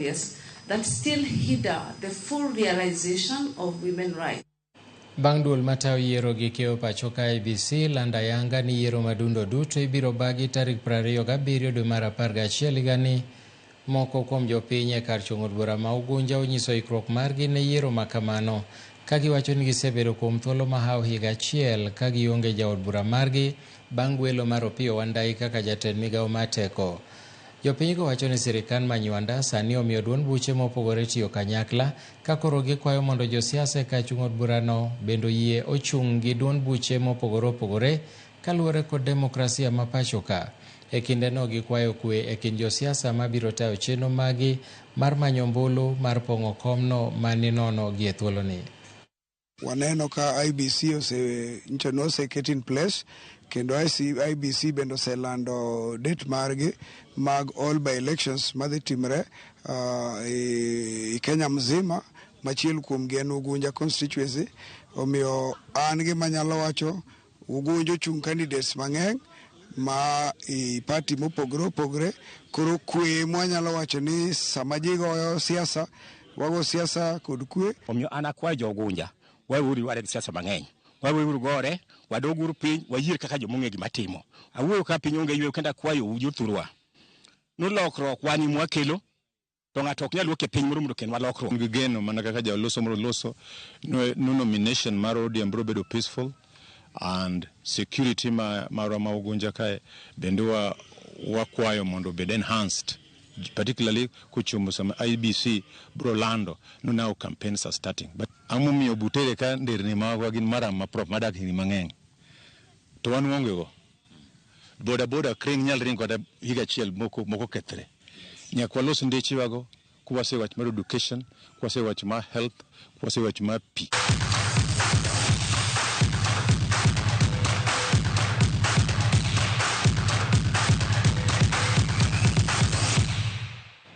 That still hinder the full realization of women rights. Bang' duol matayo yiero gi keyo pacho ka IEBC lando ayanga ni yiero madundo duto ibiro bagi tarik 27 dwe mar 11 higani. Moko kuom jopiny e kar chung' od bura ma Ugunja onyiso ikruok margi ne yiero ma kamano ka giwacho ni gisebedo kuom thuolo mahawo higa achiel ka gionge jaod bura margi bang' gwelo mar Opiyo Wandayi kaka jatend migawo mar teko. Jopinygo wacho ni sirikand Manywanda sani omiyo duond buche mopogore tiyo kanyakla ka koro gikwayo mondo josiasa e kar chung' od burano bende oyie ochung' gi duond buche mopogore opogore kaluwore kod demokrasia ma pacho ka. E kindeno gikwayo kwe e kind josiasa mabiro tayo chenro magi mar manyo ombulu mar pong'o komno maninono gi e thuoloni. Waneno ka IEBC ose nyicho ni oseket in place kendo IEBC bende oselando date margi mag all by elections madhi timre e Kenya mzima. Machiel kuom gi en Ugunja constituency. Omiyo an gima anyalo wacho, Ugunja ochung' candidates mang'eny ma i party mopogore opogore. Koro kwe mwanyalo wacho ni sama ji goyo siasa, wago siasa kod kwe. Omiyo an akwayo jo Ugunja, waweuru yware gi siasa mang'eny, waweuru gore, wadoguru piny, wayier kaka joma ong'e gima timo. Awuoyo ka piny onge yweyo kendo akwayo jothurwa ni lokruok wan ema wakelo to ng'ato ok nyal wuok e piny moro mondo okelnwa lokruok. Gi geno mana kaka jaloso moro loso no nomination mar ODM biro bedo peaceful and security ma marwa ma Ugunja kae bende wa wakwayo mondo obed enhanced, particularly kochomo sama IEBC biro lando no now campaigns are starting. But ang'o momiyo Butere ka nderni magwa gin maram ma prop madak higni mang'eny to wan waonge go boda boda ok ring nyal ringo kata higa achiel moko moko kethre. Nyaka walos ndechewago kwasewach mar education, kwasewach mar health, kwasewach mar pi.